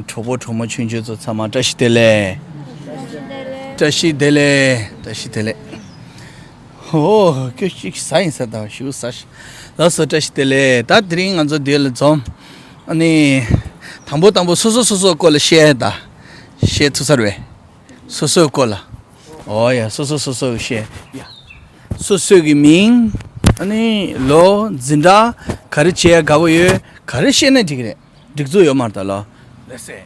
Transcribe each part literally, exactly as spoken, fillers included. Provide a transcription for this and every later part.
གྲོགས་པོ་གྲོགས་མོ་ཆུང་ཆུང་ཚོ་ཚང་མ་བཀྲ་ཤིས་བདེ་ལེགས། བཀྲ་ཤིས་བདེ་ལེགས། བཀྲ་ཤིས་བདེ་ལེགས། ཨོ་ཁྱོད་ཅིག་ཟ་ཡིན་ས་དང་ཞུ་ཟ་ཤི། ལགས་སོ་བཀྲ་ཤིས་བདེ་ལེགས། ད་དེ་རིང་ང་ཚོ་འདི་ལ་འཛོམས། ཨ་ནི། དང་པོ་དང་པོ་སོ་སོ་སོ་སོ་སྐོར་ལ་བཤད་ད། བཤད་ཐུབ་ས་རེད། སོ་སོའི་སྐོར་ལ། ཨོ་ཡ་སོ་སོ་སོ་སོ་བཤད་ཡ། སོ་སོའི་གི་མིང་། ཨ་ནི་ལོ་འཛིན་གྲྭ། ག་རེ་བྱེད་ཡ་དགའ་པོ་ཡོད། ག་རེ་བཤད་ན་འགྲིག་གི་རེད། སྒྲིག་འཛུགས་ཡོད་མ་རེད་ད་ལོ། ལགས་སེ།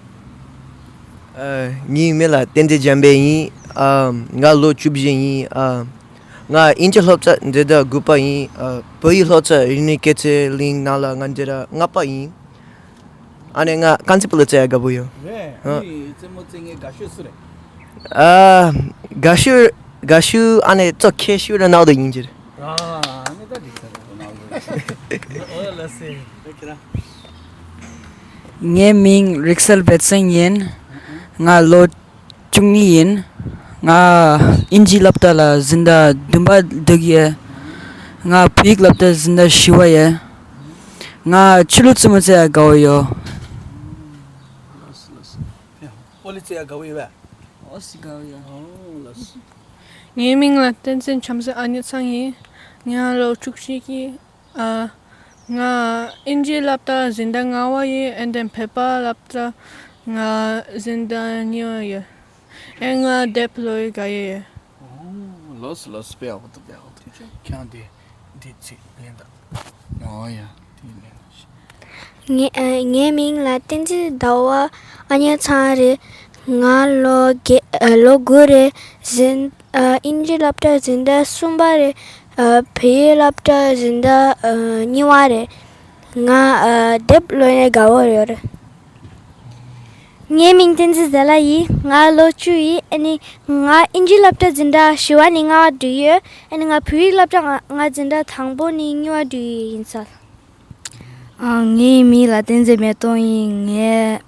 ཨ། ངའི་མིང་ལ་བསྟན་འཛིན་འཇམ་དཔལ་ཡིན། ཨ། ང་ལོ་བཅུ་བཞི་ཡིན། ཨ། ང་དབྱིན་ཇི་སློབ་གྲྭ་འཛིན་གྲྭ་དགུ་པ་ཡིན། ཨ། བོད་ཡིག་སློབ་གྲྭ་རིག་གནས་སྐྱེད་ཚལ་གླིང་ནང་ལ་ང་འཛིན་གྲྭ་ལྔ་པ་ཡིན། ཨ་ནི་ང་རྐང་རྩེད་སྤོ་ལོ་རྩེ་ཡ་དགའ་པོ་ཡོད། རེད། ཨ། ཨ་ནི་རྩེད་མོ་རྩེ་མཁན་དགའ་ཤོས་སུ་རེད། ཨ། དགའ་ཤོས་དགའ་ཤོས་ཨ་ནི་གཙོ་མཁས་ཤོས་རོ་ནལ་ཌོ་ཡིན་གྱི་རེད། ཨ་ནི་ད་འགྲིག་ས་རེད་རོ་ནལ་ཌོ། ཨོ་ལགས་སེ། ཁྱེད་རང་། ངའི་མིང་རིག་གསལ་སྦས་ཚེ་ཡིན། ང་ལོ་བཅུ་གཉིས་ཡིན། ང་དབྱིན་ཇིའི་སློབ་གྲྭ་ལ་འཛིན་གྲྭ་བདུན་པ་འདུག་ཡོད། ང་བོད་ཡིག་སློབ་གྲྭ་འཛིན་གྲྭ་བཞི་པ་ཡོད། ང་ཆོས་ལུགས་རྩེད་མོ་རྩེ་ཡ་དགའ་པོ་ཡོད། ལགས་སོ་ལགས་སོ། སྤོ་ལོ་རྩེ་ཡ་དགའ་པོ་ཡོད་པས། ཨོ་སི་དགའ་པོ་ཡོད། ཨོ་ལགས་སོ། ངའི་མིང་ལ་བསྟན་འཛིན་བྱམས་བརྩེ་ཨ་ཉི་ཚང་ཡིན། ང་ལོ་བཅུ་གཅིག་ཡིན། ཨ། ང་དབྱིན་ཇིའི་སློབ་གྲྭ་འཛིན་གྲྭ་ལྔ་པ་ཡིན། ཨེན་དེན་བོད་པ་སློབ་གྲྭ་ང་འཛིན་གྲྭ་གཉིས་པ་ཡོད། ཨེ་ང་དེབ་ཀློག་ཡ་དགའ་ཡོད། ཨོ་ལགས་སོ་ལགས་སོ། དཔེ་ཡག་པོ་འདུག་དཔེ་ཡག་པོ་འདུག་ཁྱེད་རང་དེ་འདི་ཚིག་ལེན་དང་། ཨོ་ཡ་དེ་ལེན་དང་། ངའི་ཨ། ངའི་མིང་ལ་བསྟན་འཛིན་ཟླ་བ་ཨ་ཉི་ཚང་རེད། ང་ལོ་བརྒྱད་ཨ། ལོ་དགུ་རེད། འཛིན་ཨ། དབྱིན་ཇི་སློབ་གྲྭ་འཛིན་གྲྭ་གསུམ་པ་རེད། ཨ། བོད་ཡིག་སློབ་གྲྭ་འཛིན་གྲྭ་ཨ། གཉིས་པ་རེད། ང་ཨ། དེབ་ཀློག་ནས་དགའ་པོ་ཡོད་རེད། ངའི་མིང་བསྟན་འཛིན་ཟླ་བ་ཡིན། ང་ལོ་བཅུ་ཡིན། ཨ་ནི་ང་དབྱིན་ཇི་སློབ་གྲྭ་འཛིན་གྲྭ་བཞི་པ་ནས་ལྔ་པ་འགྲོ་ཡོད། ཨ་ནི་ང་བོད་ཡིག་སློབ་གྲྭ་ང་ང་འཛིན་གྲྭ་དང་པོ་ནས་གཉིས་པ་འགྲོ་ཡི་ཡིན་ས། ཨ། ངའི་མིང་ལ་བསྟན་འཛིན་མེ་ཏོག་ཡིན། ངས་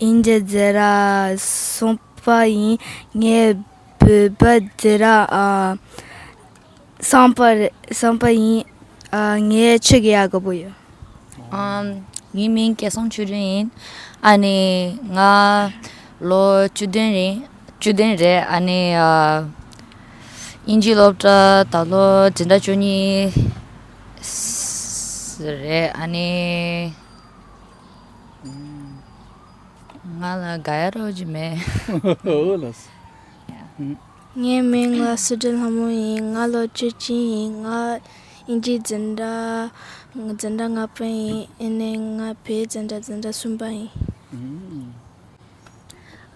དབྱིན་ཇི་འཛིན་གྲྭ་གསུམ་པ་ཡིན། ངས་བོད་པ་འཛིན་གྲྭ་ཨ། གསུམ་པ་རེད། གསུམ་པ་ཡིན། ཨ། ངས་ཆོས་དགེ་ཡག་དགའ་པོ་ཡོད། ཨམ། ངའི་མིང་སྐལ་བཟང་ཆོས་སྒྲོན་ཡིན། ཨ་ནི་ང་ལོ་བཅུ་བདུན་རེད། བཅུ་བདུན་རེད། ཨ་ནི་ཨ། དབྱིན་ཇིའི་སློབ་གྲྭ་ད་ལོ་འཛིན་གྲྭ་བཅུ་གཉིས་རེད། ཨ་ནི་ང་ལ་དགའ་ཡ་རོ་ཅིག་མེད། ཨོ་ལགས་སོ། ངའི་མིང་ལ་སི་ཏྲི་ལྷ་མོ་ཡིན། ང་ལོ་བཅུ་གཅིག་ཡིན། ང་དབྱིན་ཇིའི་འཛིན་གྲྭ་འཛིན་གྲྭ་ལྔ་པ་ཡིན། ཨ་ནི་ང་བོད་ཡིག་འཛིན་གྲྭ་འཛིན་གྲྭ་གསུམ་པ་ཡིན།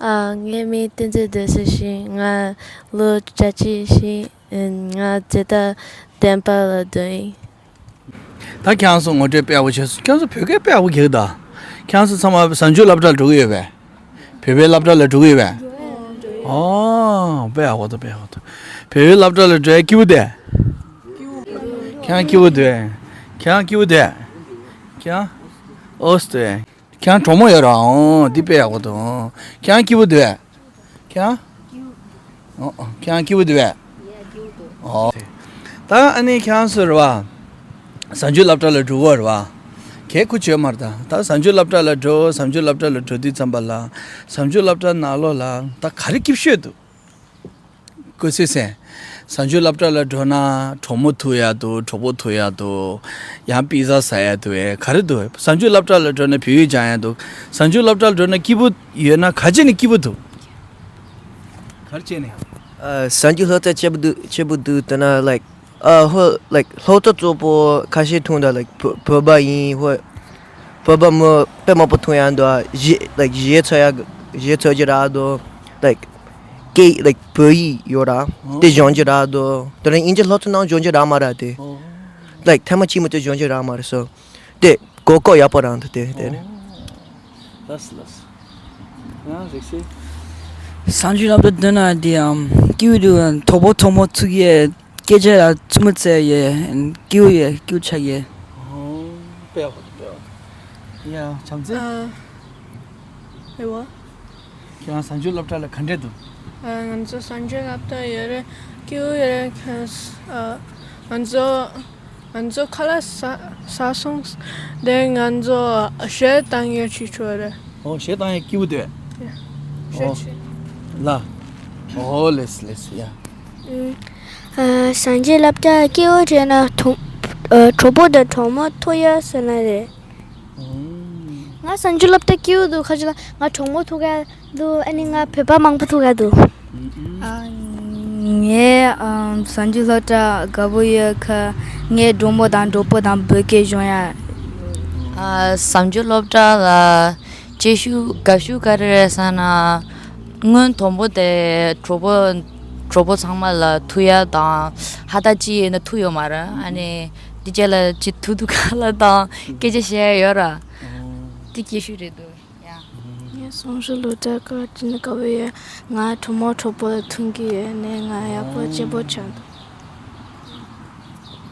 ཨ། ངའི་མིང་བསྟན་འཛིན་བདེ་གཤེགས་ཡིན། ང་ལོ་བརྒྱད་ཅུ་ཡིན། ང་འཛིན་གྲྭ་བདུན་པ་ལ་འགྲོ་ཡིན། ད་ཁྱེད་རང་ཚོ་ངོ་སྤྲོད་དཔེ་ཡག་པོ་བྱས་སོང་། ཁྱེད་རང་ཚོ་བོད་སྐད་དཔེ་ཡག་པོ་རྒྱག་གི་འདུག་ཁྱེད་རང་ཚོ་ཚང་མ་གཟའ་མཇུག་སློབ་གྲྭར་འགྲོ་གི་ཡོད་པས། བོད་པའི་སློབ་གྲྭ་ལ་འགྲོ་གི་ཡོད་པས། ཨོ་དཔེ་ཡག་པོ་འདུག་དཔེ་ཡག་པོ་འདུག་བོད་པའི་སློབ་གྲྭ་ལ་འགྲོ་ཡ་སྐྱིད་པོ་འདུག་ཁྱེད་རང་སྐྱིད་པོ་འདུག་ཁྱེད་རང་སྐྱིད་པོ་འདུག་ཁྱེད་རང་། ཨོ་སྟེ། ཁྱེད་རང་གྲོགས་མོ་ཡོད་ར། ཨོ་འདི་དཔེ་ཡག་པོ་འདུག་ཁྱེད་རང་སྐྱིད་པོ་འདུག་ཁྱེད་རང་། ཨོ་ཨོ་ཁྱེད་རང་སྐྱིད་པོ་འདུག་ཨོ། ད་ཨ་ནི་ཁྱེད་རང་ཚོ་རེད་བ། གཟའ་མཇུག་སློབ་གྲྭ་ལ་འགྲོ་གི་རེད་བ། གལ་ཁུ་ཆོད་མ་རེད་ད། ད་གཟའ་མཇུག་སློབ་གྲྭ་ལ་འགྲོ། གཟའ་མཇུག་སློབ་གྲྭ་ལ་འགྲོ་དུས་ཙམ་པ་ལ། གཟའ་མཇུག་སློབ་གྲྭ་ནང་ལོགས་ལ་ད་ག་རེ་སྐྱིད་ཤོས་འདུག་ཀུན་གསལ་སེ། གཟའ་མཇུག་སློབ་གྲྭ་ལ་འགྲོ་ན་གྲོགས་མོ་ཐུག་ཡ་འདུག་གྲོགས་པོ་ཐུག་ཡ་འདུག་ཡང་པི་ཛ་ཟ་ཡ་འདུག་ཨེ་ག་རེ་འདུག་གཟའ་མཇུག་སློབ་གྲྭ་ལ་འགྲོ་ན་བོད་ཡིག་སྦྱང་ཡ་འདུག་གཟའ་མཇུག་སློབ་གྲྭ་ལ་འགྲོ་ན་སྐྱིད་པོ་ཡོད་ན་ག་བྱས་ནས་སྐྱིད་པོ་འདུག་ག་རེ་བྱས་ནས། ཨ། གཟའ་མཇུག་སློབ་གྲྭ་སྐྱིད་པོ་འདུག་སྐྱིད་པོ་འདུག་དེ་ན་ལའིཀ་ཨ་ཧོ། ལའིཀ་སློབ་གྲྭ་གཙོ་པོ་ཁ་ཤས་མཐོང་ད་ལའིཀ་བོ་བོད་པ་ཡིན་ཧོ། བོད་པ་མོ་དཔེ་མང་པོ་མཐོང་ཡ་འདུག་གཞས་ལའིཀ་གཞས་ཚོགས་ཡ་གཞས་ཚོགས་ཀྱི་ར་འདུག་ལའིཀ་སྐད་ལའིཀ་བོད་ཡིག་ཡོད་ར་དེ་སྦྱོང་གྱི་ར་འདུག་དེ་རིང་དབྱིན་ཇི་སློབ་གྲྭ་ནང་སྦྱོང་གྱི་ར་མ་ར་དེ་ལའིཀ་ཐེངས་མ་གཅིག་མ་གཏོགས་སྦྱོང་གྱི་ར་མ་རེད་སོ། དེ་གོ་སྐབས་ཡག་པོ་རང་འདུག་དེ་དེ་རེད། ལགས་སོ་ལགས་སོ། ཡང་རིག་ཤེས། གཟའ་མཇུག་སློབ་གྲྭ་འདོན་ན་དེ་ཡང་སྐྱིད་པོ་འདུག་གྲོགས་པོ་གྲོགས་མོ་ཚུགས་ཡས་སྐད་ཆ་ལ་རྩུབ་མོ་བཙལ་ཡས་སྐྱིད་པོ་ཡས་སྐྱིད་པོ་ཆགས་ཡས། ཨོ་དཔེ་ཡག་པོ་འདུག་དཔེ་ཡག་པོ་འདུག་ཡ་བྱམས་བརྩེ། ཨ། ཨེ་བ། ཁྱེད་རང་གཟའ་མཇུག་སློབ་གྲྭ་ལ་ག་འདྲས་འདུག་ཨ། ང་ཚོ་གཟའ་མཇུག་སློབ་གྲྭ་ཡོད་རེད། སྐྱིད་པོ་ཡོད་རེད། ཁ་ཨ། ང་ཚོ་ང་ཚོ་ཁ་ལག་ཟ་ཟ་སོང་། དེ་ང་ཚོ་གཞས་བཏང་ཡས་བྱེད་ཆོག་རེད། ཨོ་གཞས་བཏང་ཡ་སྐྱིད་པོ་འདུག་ཨོ་ལ། ཨོ་ལེས་ལེས་ཡ། ཨ་སངས་རྒྱས་སློབ་གྲྭ་སྐྱིད་པོ་བྱས་ན་གྲོགས་ཨ་གྲོགས་པོ་དང་གྲོགས་མོ་ཐུག་ཡ་ཟེར་ན་རེད། ང་སངས་རྒྱས་སློབ་གྲྭ་སྐྱིད་པོ་འདུག་ཁ་ཅིག་ལ་ང་གྲོགས་མོ་ཐུག་ག་འདུག་ཨ་ནི་ང་བོད་པ་མང་པོ་ཐུག་ག་འདུག་ཨ་ངས་ཨམ་སངས་རྒྱས་སློབ་གྲྭ་དགའ་པོ་ཡོད་ཁ། ངས་གྲོགས་མོ་དང་གྲོགས་པོ་དང་བོད་སྐད་སྦྱོང་ཡ། ཨ་སངས་རྒྱས་སློབ་གྲྭ་ལ་སྐྱིད་ཤོས་དགའ་ཤོས་ག་རེ་རེད་ཟེར་ན། སྔོན་དང་པོ་དེ་གྲོགས་པོ་གྲོགས་པོ་ཚང་མ་ལ་ཐུག་ཡ་དང་ཧ་ད་ཅི་ཡིན་ན་ཐུག་ཡོད་མ་རེད། ཨ་ནི་དེ་རྗེས་ལ་ཅི་ཐུག་ཐུག་ག་ལ་དང་སྐད་ཆ་བཤད་ཡ་ཡོད་ར། དེ་སྐྱིད་ཤོས་རེད་འདུག་ཡ། ངས་སོང་ཞིག་ལོ་ཏྲ་ཀ་ཅི་ནི་ཀ་བོ་ཡ། ང་གྲོགས་མོ་གྲོགས་པོ་ལ་ཐུག་གི་ཡོད་ནས་ང་ཡག་པོ་སྐྱིད་པོ་ཆགས་འདུག་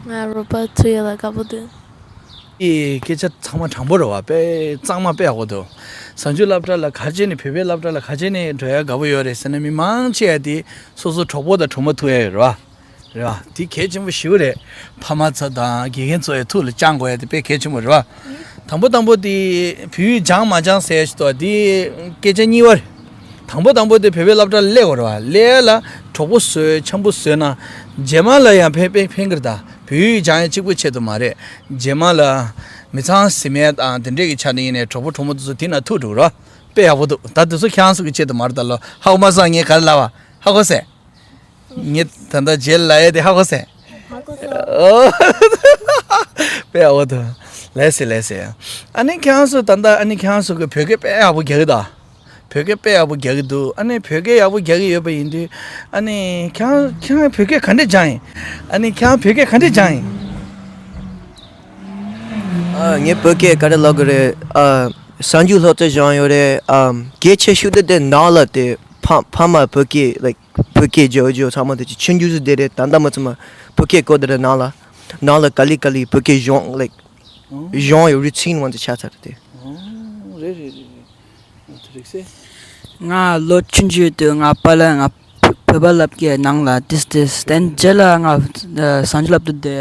ང་རོགས་པ་ཐུག་ཡོད་ལ་དགའ་པོ་འདུག་ཨེ་སྐད་ཆ་ཚང་མ་དྲང་པོ་རེད་བ། དཔེ་གཙང་མ་དཔེ་ཡག་པོ་འདུག་སངས་རྒྱས་སློབ་གྲྭ་ལ་ག་བྱས་ནས་བོད་པའི་སློབ་གྲྭ་ལ་ག་བྱས་ནས་འགྲོ་ཡ་དགའ་པོ་ཡོད་རེད་ཟེར་ན་མི་མང་ཆེ་ཡ་དེ་སོ་སོ་གྲོགས་པོ་དང་གྲོགས་མོ་ཐུག་ཡ་ཡོད་རེད་བ། རེད་བ། དེ་གལ་ཆེན་པོ་ཞེ་པོ་རེད། ཕ་མ་ཚོ་དང་དགེ་རྒན་ཚོ་ཡི་ཐུགས་ལ་བཅངས་དགོས་ཡ་དེ་དཔེ་གལ་ཆེན་པོ་རེད་བ། དང་པོ་དང་པོ་དེ་བོད་ཡིག་སྦྱང་མ་སྦྱང་ཟེར་ཡ་ཞིག་འདུག་དེ་སྐད་ཆ་གཉིས་པ་རེད། དང་པོ་དང་པོ་དེ་བོད་པའི་སློབ་གྲྭ་ལ་སླེབས་དགོས་རེད་བ། སླེབས་ཡ་ལ་གྲོགས་པོ་བཟོས་འཆམ་པོ་བཟོས་ན་རྗེས་མ་ལ་ཡང་ཕན་ཕན་ཕན་གི་རེད་ད། བོད་ཡིག་སྦྱང་ཡ་གཅིག་པུ་ཆེད་དུ་མ་རེད། རྗེས་མ་ལ་མི་ཚང་ཟིན་མེད་དང་དེ་འདྲས་ཀྱི་ཆ་ནས་ཡིན་ནའི་གྲོགས་པོ་གྲོགས་མོ་དེ་ཚོ་དེ་ན་ཐུག་འགྲོ་རོགས། དཔེ་ཡག་པོ་འདུག་ད་དེ་ཚོ་ཁྱེད་རང་ཚོ་གི་ཆེད་དུ་མ་རེད་ད་ལོ། ཧ་གོ་མ་སོང་། ངས་ག་རེ་ལབ་པ་ཧ་གོ་སོང་། ངས་ད་ལྟ་རྗེས་ལ་ཡ་དེ་ཧ་གོ་སོང་། ཧ་གོ་སོང་། ཨོ། དཔེ་ཡག་པོ་འདུག་ལགས་སེ་ལགས་སེ། ཨ་ནི་ཁྱེད་རང་ཚོ་ད་ལྟ་ཨ་ནི་ཁྱེད་རང་ཚོ་གི་བོད་སྐད་དཔེ་ཡག་པོ་རྒྱག་གི་འདུག་བོད་སྐད་དཔེ་ཡག་པོ་རྒྱག་གི་འདུག་ཨ་ནི་བོད་སྐད་ཡག་པོ་རྒྱག་གི་ཡོད་པ་ཡིན་དུས་ཨ་ནི་ཁྱེད་རང་ཁྱེད་རང་བོད་སྐད་ག་འདྲས་སྦྱངས་ཡིན། ཨ་ནི་ཁྱེད་རང་བོད་སྐད་ག་འདྲས་སྦྱངས་ཡིན། ཨ་ངས་བོད་སྐད་ག་རེ་ལབ་དགོས་རེད། ཨ་གསར་འགྱུར་སློབ་གྲྭ་སྦྱངས་ཡོད་རེད། ཨ་གལ་ཆེ་ཤོས་དེ་དེ་ནང་ལ་དེ་ཕ་ཕ་མ་བོད་སྐད་like བོད་སྐད་ཇོ་ཇོ་ཚང་མ་དེ་ཆི་ཆུང་ཆུང་སུ་དེ་རེད། ད་ལྟ་མ་ཚང་མ་བོད་སྐད་གོ་དེ་རེད། ནང་ལ་ནང་ལ་ག་ལི་ག་ལི་བོད་སྐད་སྦྱོང་like སྦྱོང་ཡོད་རུ་ཚིག་ནང་དེ་ཆགས་ཚར་དེ། ཨོ་རེད་རེད་རེད་རེད། ང་ལོ་ཆུང་ཆུང་དུས་ང་པཱ་ལགས་ང་བོད་པ་སློབ་གྲྭའི་ནང་ལ་ཏིས་ཏིས་དེ་རྗེས་ལ་ང་སངས་རྒྱས་སློབ་གྲྭ་དེ་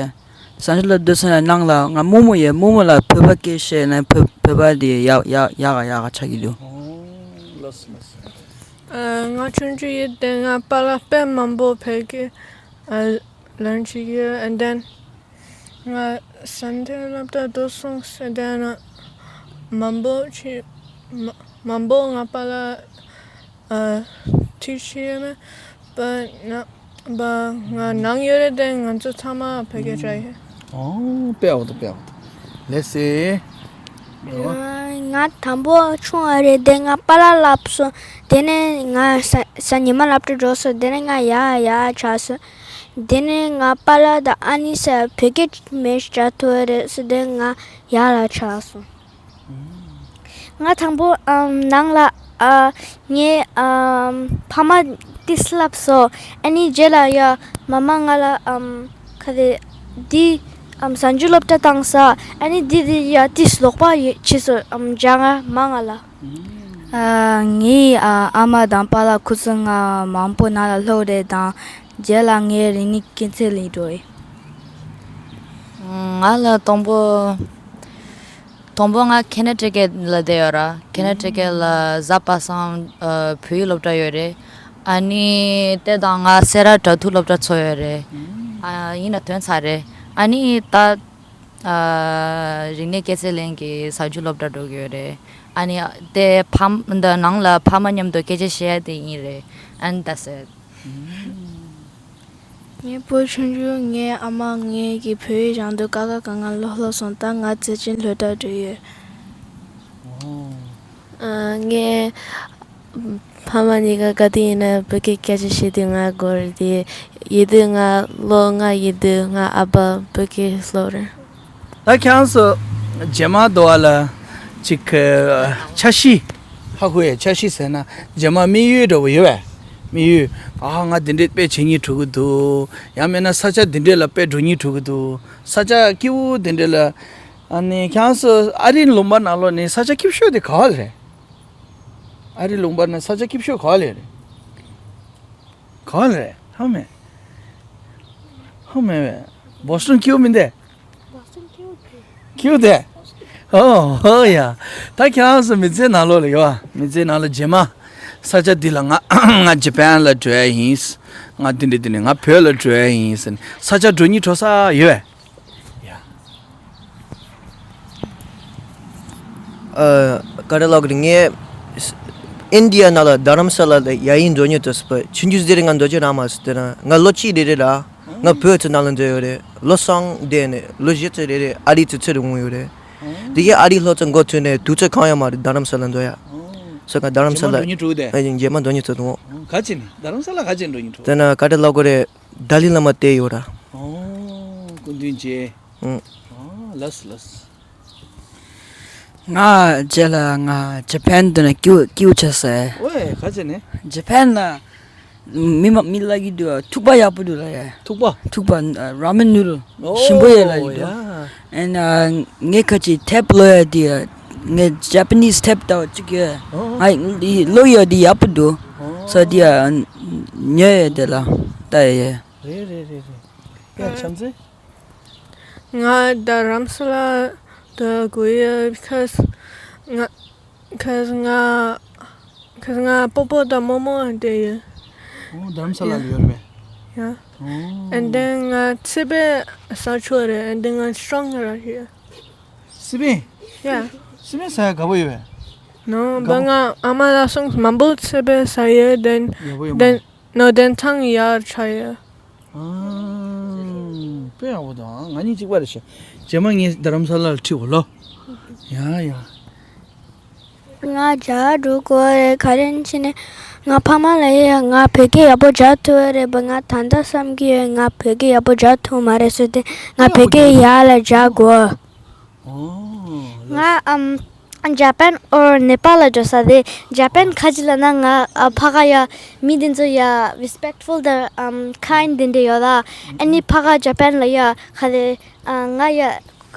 སངས་རྒྱས་སློབ་གྲྭ་སོང་ནས་ནང་ལ་ང་རྨོ་མོ་ཡོད། རྨོ་མོ་ལ་བོད་པ་སྐད་བཤད་ནས་བོད་བོད་པ་དེ་ཡག་ཡག་ཡག་ག་ཡག་ག་ཆགས་ཀྱི་འདུག་ཨོ་ལགས་སོ་ལགས་སོ། ང་ཆུང་ཆུང་ཡོད་དུས་ང་པཱ་ལགས་དཔེ་མང་པོ་བོད་སྐད་ལེན་བྱེད་ཀྱི་ཡོད། And then ང་སངས་རྒྱས་སློབ་གྲྭ་འགྲོ་སོང་ཟེར་དེ་ན་མང་པོ་ཆེ་མ་མང་པོ་ང་པཱ་ལགས་ཨ་ཐུགས་རྗེ་ཆེ་མེད་པ་ན་པ་ང་ནང་ཡོད་རེད་དེ་ང་ཚོ་ཚང་མ་བོད་སྐད་བྱ་ཡོད། ཨོ་དཔེ་ཡག་པོ་འདུག་དཔེ་ཡག་པོ་འདུག་ལགས་སེ། ང་དང་པོ་ཆུང་བ་རེད་དེ་ང་པཱ་ལགས་ལབ་སོང་། དེ་ནས་ང་གཟའ་གཟའ་ཉི་མ་སློབ་གྲྭ་འགྲོ་སོང་། དེ་ནས་ང་ཡག་ཡག་ཆགས་སོང་། དེ་ནས་ང་པཱ་ལགས་དང་ཨ་ནི་ས་བོད་སྐད་མེད་བྱ་ཐུབ་རེད་ཟེར་དེ་ང་ཡག་ལ་ཆགས་སོང་། ང་དང་པོ་ཨམ་ནང་ལ་ཨ་ངའི་ཨམ་ཕ་མ་ཏིས་ལབ་སོང་། ཨ་ནི་རྗེས་ལ་ཡ་མ་མ་ང་ལ་ཨམ་ག་རེ་འདི་ཨམ་གསར་འགྱུར་སློབ་གྲྭ་བཏང་ས། ཨ་ནི་འདི་འདི་ཡ་ཏིས་ལོག་པ་ཡོད་བྱས་སོང་། ཨམ་སྦྱང་ང་མ་ང་ལ། ཨ་ངའི་ཨ་ཨ་མ་དང་པཱ་ལགས་ཁོ་ཚོ་ང་མང་པོ་ནང་ལ་ལྷོ་རེད་དང་རྗེས་ལ་ངའི་རིག་གནས་སྐྱེད་ཚལ་ལ་འགྲོ་ཡི། ང་ལ་དང་པོ། དང་པོ་ང་ཁེ་ན་ཊི་ཀེཊ་ལ་བསྡད་ཡོད་ར། ཁེ་ན་ཊི་ཀེཊ་ལ་གཟའ་པ་སངས་ཨ་བོད་ཡིག་སློབ་གྲྭ་ཡོད་རེད། ཨ་ནི་དེ་དང་ང་སེ་ར་དྲ་ཐུག་སློབ་གྲྭ་ཚོགས་ཡོད་རེད། ཨ་ཡིན་ན་ཐོན་ཚར་རེད། ཨ་ནི་ད་ཨ་རིག་གནས་སྐྱེད་ཚལ་གླིང་གི་གསར་འགྱུར་སློབ་གྲྭ་འགྲོ་གི་ཡོད་རེད། ཨ་ནི་དེ་ཕ་འདི་ནང་ལ་ཕ་མ་མཉམ་དུ་སྐད་ཆ་བཤད་ཡ་དེ་ཡིན་རེད། And that's it. ངའི་བུ་ཆུང་ཆུང་ངའི་ཨ་མ་ངེད་ཀྱི་བོད་ཡིག་སྦྱང་དུས་ཀ་ཁ་ག་ང་ལོ་ལྷོ་སོང་། ད་ང་རྩེ་ཆེན་སློབ་གྲྭ་འགྲོ་ཡོད། ཨ་ངའི་ཕ་མ་གཉིས་ཀ་ག་དུས་ཡིན་ན་བོད་སྐད་སྐད་ཆ་བཤད་དུས་ང་དགོད་རེད་དེ། ཡིན་དུས་ང་ལོ་ལྔ་ཡིན་དུས་ང་ཨ་ཕ་བོད་སྐད་སློབ་རེད། ད་ཁྱེད་རང་ཚོ་རྗེས་མ་དུ་བ་ལ་ཅིག་ཨ་འཆར་གཞི་ཧ་གོ་ཡས། འཆར་གཞི་ཟེར་ན་རྗེས་མ་དམིགས་ཡུལ་འདྲ་བོ་ཡོད་པས། དམིགས་ཡུལ། ཨ་ང་འདི་འདྲས་དཔེ་བྱེད་སྙིང་བྲོ་གི་འདུག་ཡང་མིན་ན་ས་ཆ་འདི་འདྲས་ལ་དཔེ་འགྲོ་སྙིང་བྲོ་གི་འདུག་ས་ཆ་སྐྱིད་པོ་འདི་འདྲས་ལ། ཨ་ནི་ཁྱེད་རང་ཚོ་ཨ་རིའི་ལུང་པ་ནང་ལོགས་ནས་ས་ཆ་སྐྱིད་ཤོས་དེ་ག་བ་ལ་རེད། ཨ་རིའི་ལུང་པ་ནང་ས་ཆ་སྐྱིད་ཤོས་ག་བ་ལ་རེད། ག་བ་ལ་རེད། ཧ་མེད། ཧ་མེད་པས། བོ་སི་ཊོན་སྐྱིད་པོ་མིན་ཏེ། བོ་སི་ཊོན་སྐྱིད་པོ་དེ། སྐྱིད་པོ་དེ། ཨོ་ཧོ་ཡ། ད་ཁྱེད་རང་ཚོ་མི་ཚེ་ནང་ལོགས་ལ་ཡོད་ཨ། མི་ཚེ་ནང་ལ་རྗེས་མ་ས་ཆ་འདི་ལ་ང་ང་ཇ་པན་ལ་འགྲོ་ཡ་ཡིན། ང་འདི་འདྲ་འདི་ནས་ང་བོད་ལ་འགྲོ་ཡ་ཡིན་ཟེར་ནས་ས་ཆ་འགྲོ་སྙིང་བྲོ་ས་ཡོད་ཨ། ཡ། ཨ། ག་རེ་ལབ་དགོས་རེད། ངས་ཨིན་ཌི་ཡ་ནང་ལ་རྡ་རམ་ས་ལ་ལ་ཡ་ཡིན་འགྲོ་སྙིང་འདོད་སོང་པ། ཆུང་ཆུང་ཟེར་རེ་ང་འགྲོ་རྒྱུ་རག་མ་སོང་། དེ་ན་ང་ལོ་གཅིག་རེ་རེ་ར་ང་བོད་ཚོ་ནང་ལ་འགྲོ་ཡོད་རེད། ལོ་གསུམ་བསྡད་ནས་ལོ་བཞི་ཙམ་རེ་རེ་ཨ་རི་ཚོ་ཚུར་འོང་ཡོད་རེད། དེ་གའི་ཨ་རི་ལྷོ་ཚོ་འགོ་ཚུགས་ནས་དུས་ཚོད་གང་ཡང་མ་རེད་རྡ་རམ་ས་ལ་འགྲོ་ཡ། སོ་ང་རྡ་རམ་ས་ལ་རྗེས་མ་འགྲོ་སྙིང་བྲོ་དེ། ཨ་རྗེས་མ་འགྲོ་སྙིང་བྲོ་འདུག་ག་ཅི་ནས་རྡ་རམ་ས་ལ་ག་ཅི་འགྲོ་སྙིང་བྲོ། དེ་ན་ག་རེ་ལབ་དགོས་རེད། ཏཱ་ལའི་བླ་མ་བལྟས་ཡོད་ར། ཨོ། སྐུ་མདུན་མཇལ། ཨང་། ཨོ་ལགས་སོ་ལགས་སོ། ང་རྗེས་ལ་ང་ཇ་པན་དུ་ན་སྐྱིད་སྐྱིད་ཆ་ཟེར། ཝེ་ག་ཅི་ནས། ཇ་པན་ན་མི་མ་མི་ལ་གི་འདུག་ཐུག་པ་ཡག་པོ་འདུག་ལ་ཡ། ཐུག་པ། ཐུག་པ་ར་མེན་ནུ་རལ་ཞིམ་པོ་ཡོད་ལ་ཡི་འདུག་ཨོ་ཡ། ཨན་ངས་ཁ་ཅིག་ཐེབ་ལོ་ཡ་དེ་ངས་ཇ་པ་ནིས་ཐེབ་ལྟ་བ་གཅིག་ཡོད། ཨོ། ང་ལོ་ཡ་དེ་ཡག་པོ་འདུག་ཨོ། ས་དེ་ཉོ་ཡ་དེ་ལ་ལྟ་ཡ་ཡ། རེད་རེད་རེད་རེད། ཡ་བྱམས་བརྩེ། ང་རྡ་རམ་ས་ལ་དུ་དགོས་ཡོད། because ང་because ང་because ང་སྤོ་བོ་དང་རྨོ་མོ་དེ་ཡོད། ཨོ་རྡ་རམ་ས་ལ་ལ་ཡོད་རེད་པས། ཡ། ཨོ། And then ང་ཚེ་པའི་ས་ཆོག་རེད། And then ང་སྲང་ར་ཡོད། སི་པན། ཡ། སི་པན་ས་ཡ་དགའ་པོ་ཡོད་པས། ནོ་དགའ་པོ། བ་ང་ཨ་མ་ལ་སོང་མང་པོ་ཚེ་པའི་ས་ཡོད། then ཡག་པོ་ཡོད་མ། Then རེད། No then ཐང་ཡར་ཆ་ཡོད། ཨ། དཔེ་ཡག་པོ་འདུག་ང་གཉིས་གཅིག་པ་རེད་ཤག་རྗེས་མ་ངས་རྡ་རམ་ས་ལ་ལ་ཁྲིད་འོ་ལོ། ཡ་ཡ། ང་རྒྱ་འགྲོ་དགོས་རེད། ག་རེ་ཡིན་ཕྱིན་ནས་ང་ཕ་མ་ལ་ཡ་ང་བོད་སྐད་ཡག་པོ་སྦྱར་ཐུབ་ཡོད་རེད་པ། ང་ད་ལྟ་བསམ་གྱི་ཡོད། ང་བོད་སྐད་ཡག་པོ་སྦྱར་ཐུབ་མ་རེད་ཟེར་ཏེ། ང་བོད་སྐད་ཡག་ལ་སྦྱར་དགོས། ཨོ། ང་ཨམ་ཇ་པན་or ནེ་པཱལ་ལ་འགྲོ་ས་རེད། ཇ་པན་ག་ཅི་ལབ་ན་ང་ཨ་ཕ་ག་ཡ་མི་དེ་ཚོ་ཡ་respectful དང་ཨམ་kind དེ་འདྲ་ཡོད་ལ། ཨ་ནི་ཕ་ག་ཇ་པན་ལ་ཡ་ག་རེ་ཨ་ང་ཡ་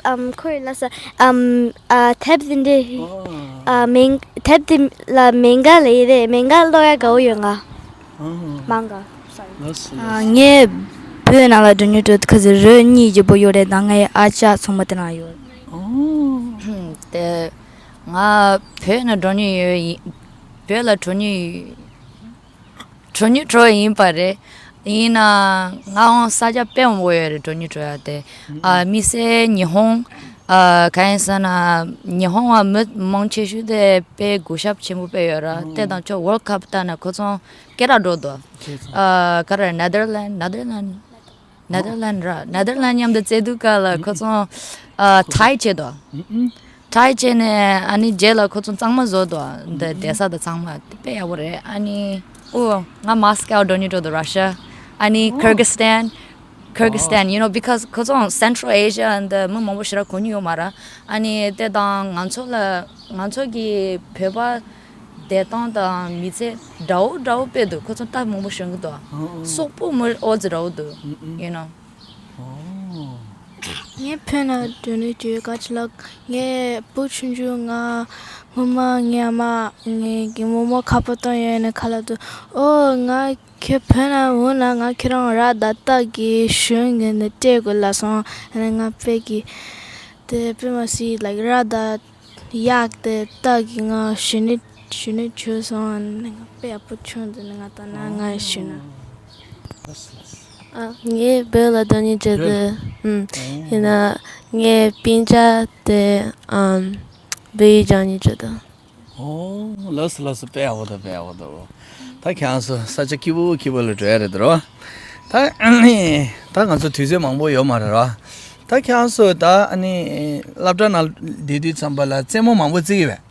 ཨམ་ཁོས་ལབ་ས་ཨམ་ཨ་ཐེབ་དེ་འདྲ་ཨ་མེང་ཐེབ་དེ་ལ་མེང་ག་ལབ་ཡི་རེད། མེང་ག་ལོ་ཡ་དགའ་བོ་ཡོད་ང་། ཨ། མང་ག་སོ་རི། ལགས་སོ། ཨ། ལགས་སོ། ངས་བོད་ནང་ལ་འགྲོ་སྙིང་འདོད། ཁ་ཟེར་རོ་གཉིས་ཀྱི་བུ་ཡོད་རེད། ད་ངའི་ཨ་ཅག་ཚང་མ་དེ་ན་ཡོད། ཨོ། དེ་ང་བོད་ནང་འགྲོ་སྙིང་ཡོད་ཡིན། བོད་ལ་འགྲོ་སྙིང་འགྲོ་སྙིང་འགྲོ་ཡིན་པ་རེད། ཡིན་ན་ང་འོང་ས་ཆ་དཔེ་མང་པོ་ཡོད་རེད་འགྲོ་སྙིང་འགྲོ་ཡ་དེ། ཨ། དམིགས་བསལ་ཉི་ཧོང་། ཨ། གང་ཡིན་ཟེར་ན་ཉི་ཧོང་བ་མི་མང་ཆེ་ཤོས་དེ་དཔེ་གུས་ཞབས་ཆེན་པོ་དཔེ་ཡོད་ར། དེ་དང་ཅོ་World Cup ལྟ་ན་ཁོ་ཚོ་སྐད་གྲགས་འགྲོ་འདུག་ཁྱེད་ཚོ། ཨ། ག་རེ་Netherland Netherland Netherland ར། Netherland མཉམ་དུ་རྩེ་དུས་སྐབས་ལ་ཁོ་ཚོ་ཨ་tie བྱེད་དོ། tie བྱས་ནས་ཨ་ནི་རྗེས་ལ་ཁོ་ཚོ་གཙང་མ་བཟོ་དོ། འདི་བསྡད་ས་དང་གཙང་མ་དཔེ་ཡག་པོ་རེད། ཨ་ནི་ཨོ་ང་Moscow འགྲོ་སྙིང་འདོད་འདུག Russia ཨ་ནི་Kyrgyzstan Kyrgyzstan you know because ཁོ་ཚོ་Central Asia འདི་མི་མང་པོ་ཞེ་དྲག་གོ་མྱོང་ཡོད་མ་རེད། ཨ་ནི་དེ་དང་ང་ཚོ་ལ་ང་ཚོ་གི་བོད་པ་བདེ་ཐང་དང་མི་ཚེ་འདྲ་བོ་འདྲ་བོ་དཔེ་འདུག་ཁོ་ཚོ་ལྟ་མང་པོ་ཞིག་འདུག་སོག་པོ་མི་ཨོ་ཙི་འདྲ་བོ་འདུག you know ངས་བོད་ནང་འགྲོ་ནས་བྱོས་ག་ཅི་ལབ། ངའི་བུ་ཆུང་ཆུང་ང་སྔོན་མ་ངའི་ཨ་མ་ངའི་གི་རྨོ་མོ་ཁ་པར་བཏང་ཡོད་ནས་ཁ་ལབ་འདུག་ཨོ་ང་ཁྱེད་བོད་ནང་འོང་ན་ང་ཁྱེད་རང་ར་ད་ལྟ་གི་གཞོན་ངན་ནས་སྤྲད་དགོས་ལབ་སོང་། ཨ་ནི་ང་དཔེ་གི་དེ་དཔེ་མ་སྲིད་like ར་ད། གཡག་དེ་སྟག་གི་ང་གཞོན་ནུ་གཞོན་ནུ་བྱོས་སོང་ནས་ང་དཔེ་ཡག་པོ་བྱུང་འདུག་ནས་ང་ད་ན་ང་ཡི་གཞོན་ནུ། ཨ་ངས་བོད་ལ་འགྲོ་སྙིང་བྲོ་འདུག་ཨུམ། ཡིན་ན་ངའི་སྤུན་ཀྱག་དེ་ཨམ་བོད་ཡིག་སྦྱང་སྙིང་བྲོ་འདུག་ཨོ་ལགས་སོ་ལགས་སོ། དཔེ་ཡག་པོ་འདུག་དཔེ་ཡག་པོ་འདུག་ད་ཁྱེད་རང་ཚོ་ས་ཆ་སྐྱིད་པོ་སྐྱིད་པོ་ལ་འགྲོ་ཡ་རེད་དོ། ད་ཨ་ནི་ད་ང་ཚོ་དུས་ཚོད་མང་པོ་ཡོད་མ་རེད་ར། ད་ཁྱེད་རང་ཚོ་ད་ཨ་ནི་སློབ་གྲྭ་ནང་བསྡད་དུས་ཙམ་པ་ལ་རྩེད་མོ་མང་པོ་རྩེ་གི་ཡོད་པས།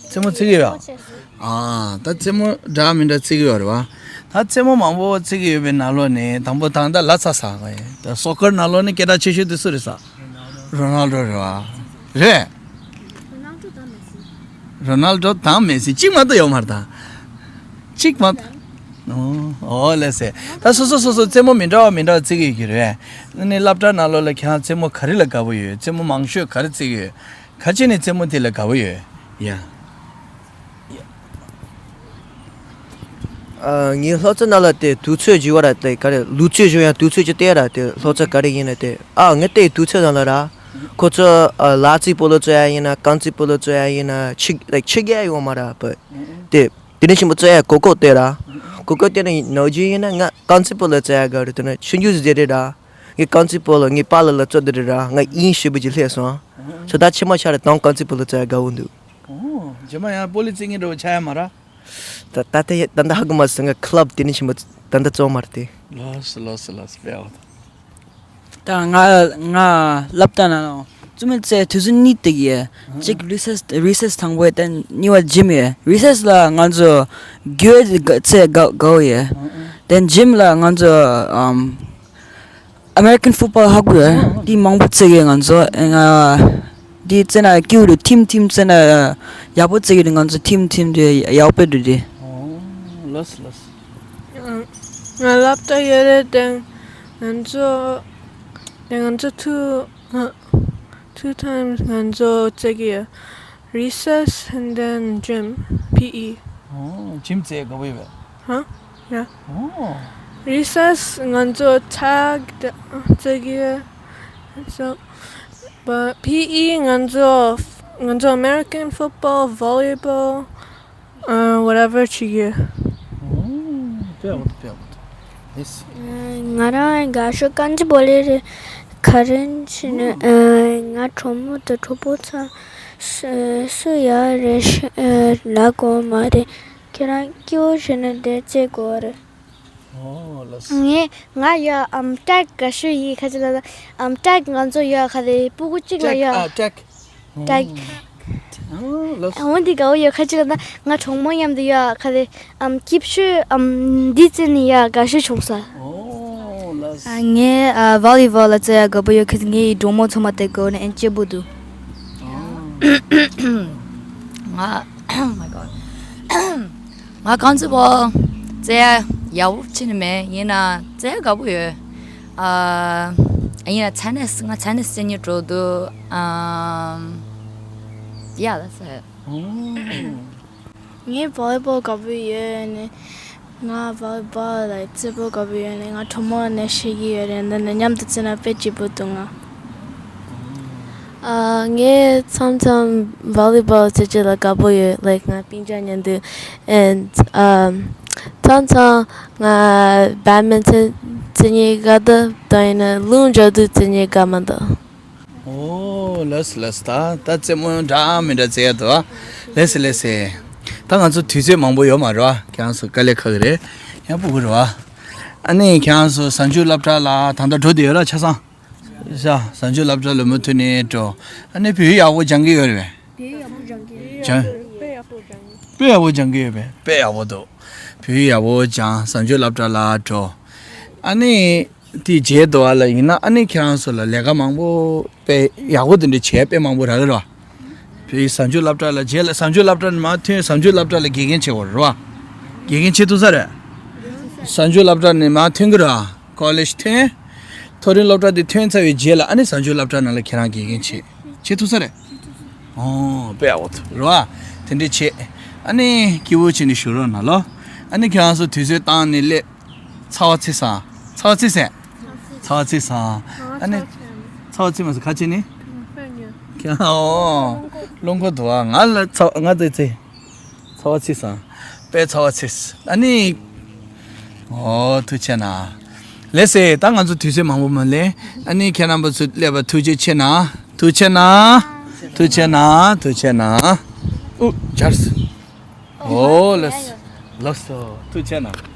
རྩེད་མོ་རྩེ་གི་ཡོད་པས། ཨ་ད་རྩེད་མོ་འདྲ་མི་འདྲ་རྩེ་གི་ཡོད་རེད་པ། ད་རྩེད་མོ་མང་པོ་རྩེ་གི་ཡོད་པའི་ནང་ལོགས་ནས་དང་པོ་ད་ལྟ་ལ་ཚ་ས་གི་ད་སོ་ཀར་ནང་ལོགས་ནས་སྐད་གྲགས་ཆེ་ཤོས་དེ་སུ་རེད་ས། རོ་ནལ་ཌོ་རེད་པ། རེད། རོ་ནལ་ཌོ་དང་མེ་སི། རོ་ནལ་ཌོ་དང་མེ་སི་གཅིག་མ་གཏོགས་ཡོད་མ་རེད་ད། གཅིག་མ་གཏོགས། ཨོ་ཨོ་ལགས་སེ། ད་སོ་སོ་སོ་སོ་རྩེད་མོ་མི་འདྲ་བ་མི་འདྲ་བ་རྩེ་གི་ཡོད་ཀྱི་རེད། ཨ་ནི་སློབ་གྲྭ་ནང་ལོགས་ལ་ཁྱེད་རང་རྩེད་མོ་ག་རེ་ལ་དགའ་པོ་ཡོད། རྩེད་མོ་མང་ཤོས་ག་རེ་རྩེ་གི་ཡོད། ག་ཅི་ནས་རྩེད་མོ་དེ་ལ་དགའ་པོ་ཡོད། ཡ། ཨ་ངའི་སློབ་ཚན་ནང་ལ་དེ་དུས་ཚོད་བྱས་པ་ར་དེ་ག་རེ་ལུག་རྫི་བྱས་ཡང་དུས་ཚོད་ཅིག་བལྟས་ར་དེ་སློབ་ཚན་ག་རེ་ཡིན་ན་དེ་ཨ་ངས་དེ་དུས་ཚོད་ནང་ལ་ར། ཁོ་ཚོ་ཨ་ལ་རྩེ་སྤོ་ལོ་རྩེ་ཡ་ཡིན་ན། རྐང་རྩེ་སྤོ་ལོ་རྩེ་ཡ་ཡིན་ན། ཆིག་ལའིཀ་ཆིག་ཡ་ཡོད་མ་རེད། བྷཊ་དེ་དེ་ནས་ཆེན་པོ་རྩེ་ཡ་གོ་གོ་དེ་ར། གོ་གོ་དེ་ནས་ནོར་རྒྱུ་ཡིན་ན། ང་རྐང་རྩེ་སྤོ་ལོ་རྩེ་ཡ་དགའ་རེད། དེ་ནས་ཆུང་ཆུང་ཟེར་རེད་ར། ངས་རྐང་རྩེ་སྤོ་ལོ་ངའི་པཱ་ལགས་ལ་རྩེ་དེ་རེད་ར། ང་དབྱིན་ཞེ་པོ་ཅིག་ལྷས་སོང་། སོ་ད་ཕྱི་མ་ཆ་རེ་དང་རྐང་རྩེ་སྤོ་ལོ་རྩེ་ཡ་དགའ་བོ་འདུག། ཨོ། རྗེས་མ་ཡང་སྤོ་ལོ་རྩེ་མཁན་འདྲ་བོ་ཆགས་ཡ་མ་རེད། ད་ད་ལྟ་ཡ་ད་ལྟ་ཧ་གོ་མ་སོང་། ང་ཀ་ལབ་དེ་ནས་ཆེན་པོ་ད་ལྟ་རྩེ་བ་མ་རེད་དེ། ལོས་ལོས་ལོས་སྤེལ་བ། ད་ང་ང་སློབ་གྲྭ་ནང་ལ་རྩེད་མོ་རྩེ་དུས་ཚོད་གཉིས་བསྡད་ཀྱི་ཡོད། གཅིག་རི་སེས་རི་སེས་དང་པོ་ཡོད། དེ་གཉིས་པ་ཇིམ་ཡོད། རི་སེས་ལ་ང་ཚོ་རྒྱུག་རྩེ་དགའ་དགའ་བོ་ཡོད། དེ་ཇིམ་ལ་ང་ཚོ་ཨམ་ཨ་མེ་རི་ཀན་ཕུཊ་བྷོལ་ཧ་གོ་ཡོད། འདི་མང་པོ་རྩེ་གི་ཡོད་ང་ཚོ། ཨེ་ང་འདི་རྩེ་ན་སྐྱིད་པོ་འདུག། ཐིམ་ཐིམ་རྩེ་ན་ཡག་པོ་རྩེ་གི་འདུག། ང་ཚོ་ཐིམ་ཐིམ་དེ་ཡག་པོ་འདུག་དེ། ཨོ། ལོས་ལོས། ང་སློབ་གྲྭ་ཡོད་རེད་དེ། ང་ཚོ་དེ་ང་ཚོ་two two times ང་ཚོ་རྩེ་གི་ཡོད། Recess and then gym, P E. ཨོ། ཇིམ་རྩེ་དགའ་པོ་ཡོད་པས། ཧ། ཡ། ཨོ། Recess ང་ཚོ་tag རྩེ་གི་ཡོད། So, but P E ང་ཚོ་ང་ཚོ་American football, volleyball, uh, whatever བྱེད་ཀྱི། ཨོ། དཔེ་ཡག་པོ་འདུག། དཔེ་ཡག་པོ་འདུག། ལེས། ང་རང་དགའ་ཤོས་རྐང་རྩེད་སྤོ་ལོ་རེད། ག་རེ་བྱས་ན་ཨ་ང་གྲོགས་མོ་དང་གྲོགས་པོ་ཚང་སུ་སུ་ཡག་རེད་ཤ་ཨ་ལབ་དགོས་མ་རེད། ཁྱེད་རང་སྐྱིད་པོ་བྱས་ན་དེ་རྩེ་དགོས་རེད། ཨོ་ལེས། ངས་ང་ཡ་ཨམ་ཀྲེག་དགའ་ཤོས་ཡིན། ག་ཅི་ལབ་ན་ཨམ་ཀྲེག་ང་ཚོ་ཡ་ག་རེ་སྤུ་གུ་གཅིག་ལ་ཀྲེག་ཡ་ཨ་ཀྲེག་ཀྲེག་ཨོ་ལེས། འོ་འདི་དགའ་བོ་ཡོད། ག་ཅི་ལབ་ན་ང་གྲོགས་མོ་མཉམ་དུ་ཡ་ག་རེ་ཨམ་སྐྱིད་ཤོས་ཨམ་འདི་རྩེ་ནི་ཡ་དགའ་ཤོས་བྱུང་ས། ཨོ་ལེས། ཨ་ངས་ཨ་ཝོ་ལི་བོལ་ལ་རྩེ་ཡ་དགའ་པོ་ཡོད། ཁ་ངའི་གྲོགས་མོ་ཚང་མ་དེ་དགའ་བོ་ནི་ཨེན་སྐྱིད་པོ་འདུག། ཨོ། ང་Oh my god. ང་རྐང་རྩེད་སྤོ་ལོ་རྩེ་ཡ་ཡག་པོ་ཅི་ནི་མེད། ཡིན་ན་རྩེ་ཡ་དགའ་པོ་ཡོད། ཨ་ཡིན་ན་ཊེ་ནིས་ང་ཊེ་ནིས་རྩེ་སྙིང་འདོད་འདུག། ཨམ་Yeah, that's it. ཨོ། ངས་ཝོ་ལི་བོལ་དགའ་པོ་ཡོད་ནི། ང་ཝོ་ལི་བོལ་ལ་རྩེད་པོ་དགའ་པོ་ཡོད་ནི། ང་གྲོགས་མོ་ནས་ཤེས་ཀྱི་ཡོད་རེད། འདི་ནས་མཉམ་དུ་རྩེ་ན་དཔེ་སྐྱིད་པོ་འདུག་ང་། ཨ་ངས་མཚམས་མཚམས་ཝོ་ལི་བོལ་རྩེ་རྒྱུ་ལ་དགའ་པོ་ཡོད། Like ང་སྤུན་ཀྱག་མཉམ་དུ། And um, མཚམས་མཚམས་ང་བེཌ་མིན་ཊོན་རྩེ་སྙིང་དགའ་འདུག། དེ་ཡིན་ན་རླུང་རྒྱག་དུས་རྩེ་སྙིང་དགའ་མི་འདུག། ཨོ་ལེས་ལེས། ད་ད་རྩེད་མོ་འདྲ་མི་འདྲ་རྩེ་ཡ་འདུག་ཨ། ལེས་ལེས། ད་ང་ཚོ་དུས་ཚོད་མང་པོ་ཡོད་མ་རེད་བ། ཁྱེད་རང་ཚོ་དཀའ་ལས་ཁག་གི་རེད། ཡག་པོ་གི་རེད་བ། ཨ་ནི་ཁྱེད་རང་ཚོ་གཟའ་མཇུག་སློབ་གྲྭ་ལ་ད་ལྟ་འགྲོ་བསྡད་ཡོད་ར་ཆ་ཚང་། ཤ་གཟའ་མཇུག་སློབ་གྲྭ་ལ་མུ་མཐུད་ནས་འགྲོ། ཨ་ནི་བོད་ཡིག་ཡག་པོ་སྦྱང་གི་ཡོད་རེད་པས། དཔེ་ཡག་པོ་སྦྱང་གི་ཡོད། སྦྱང་། དཔེ་ཡག་པོ་སྦྱང་གི་ཡོད་པས། དཔེ་ཡག་པོ་འདུག། བོད་ཡིག་ཡག་པོ་སྦྱང་། གཟའ་མཇུག་སློབ་གྲྭ་ལ་འགྲོ། ཨ་ནི། དེའི་རྗེས་དུ་བ་ལ་ཡིན་ན་ཨ་ནི་ཁྱེད་རང་ཚོ་ལ་ལས་ཀ་མང་པོ་དཔེ་ཡག་པོ་དེ་འདྲ་བྱས་དཔེ་མང་པོ་རག་གི་རེད་བ། བོད་ཡིག་གཟའ་མཇུག་སློབ་གྲྭ་ལ་རྗེས་ལ་གཟའ་མཇུག་སློབ་གྲྭ་ནས་མར་ཐོན། གཟའ་མཇུག་སློབ་གྲྭ་ལ་དགེ་རྒན་བྱེད་དགོས་རེད་བ། དགེ་རྒན་བྱེད་ཐུབ་ས་རེད། གཟའ་མཇུག་སློབ་གྲྭ་ནས་མར་ཐོན་གི་རེད་བ། ཀོ་ལེཇ་ཐོན། མཐོ་རིམ་སློབ་གྲྭ་དེ་ཐོན་ཚར་བའི་རྗེས་ལ་ཨ་ནི་གཟའ་མཇུག་སློབ་གྲྭ་ནང་ལ་ཁྱེད་རང་དགེ་རྒན་བྱེད་བྱེད་ཐུབ་ས་རེད། ཨོ་དཔེ་ཡག་པོ་འདུག་རེད་བ། དེ་འདྲ་བྱེད། ཨ་ནི་སྐྱིད་པོ་བྱས་ནས་བཞུགས་རོགས་གནང་ལོ། ཨ་ནི་ཁྱེད་རང་ཚོ་དུས་ཚོད་བཏང་ནས་སླེབས། ཚ་བ་ཚིག་ཟ། ཚ་བ་ཚིག་ཟ། ཚ་བ་ཚིག་ཟ། ཨ་ནི། ཚ་བ་ཚིག་མ་ཟ་ཁ་ཆེ་ནི། ཨོ། རླུང་ཁོག་འདུག་ཨ། ང་ལ་ཚ་ང་ཚིག་ཚིག། ཚ་བ་ཚིག་ཟ། དཔེ་ཚ་བ་ཚིག་ཟ། ཨ་ནི། ཨོ་ཐུགས་རྗེ་གནང་། ལགས་སེ། ད་ང་ཚོ་དུས་ཚོད་མང་པོ་མ་ལས། ཨ་ནི་ཁྱེད་རྣམ་པ་ཚོ་སླེབས་པ་ཐུགས་རྗེ་ཆེ་གནང་། ཐུགས་རྗེ་གནང་། ཐུགས་རྗེ་གནང་། ཐུགས་རྗེ་གནང་། ཨུ་ཇར་སི། ཨོ་ལགས་སོ། ལགས་སོ། ཐུགས་རྗེ་གནང་།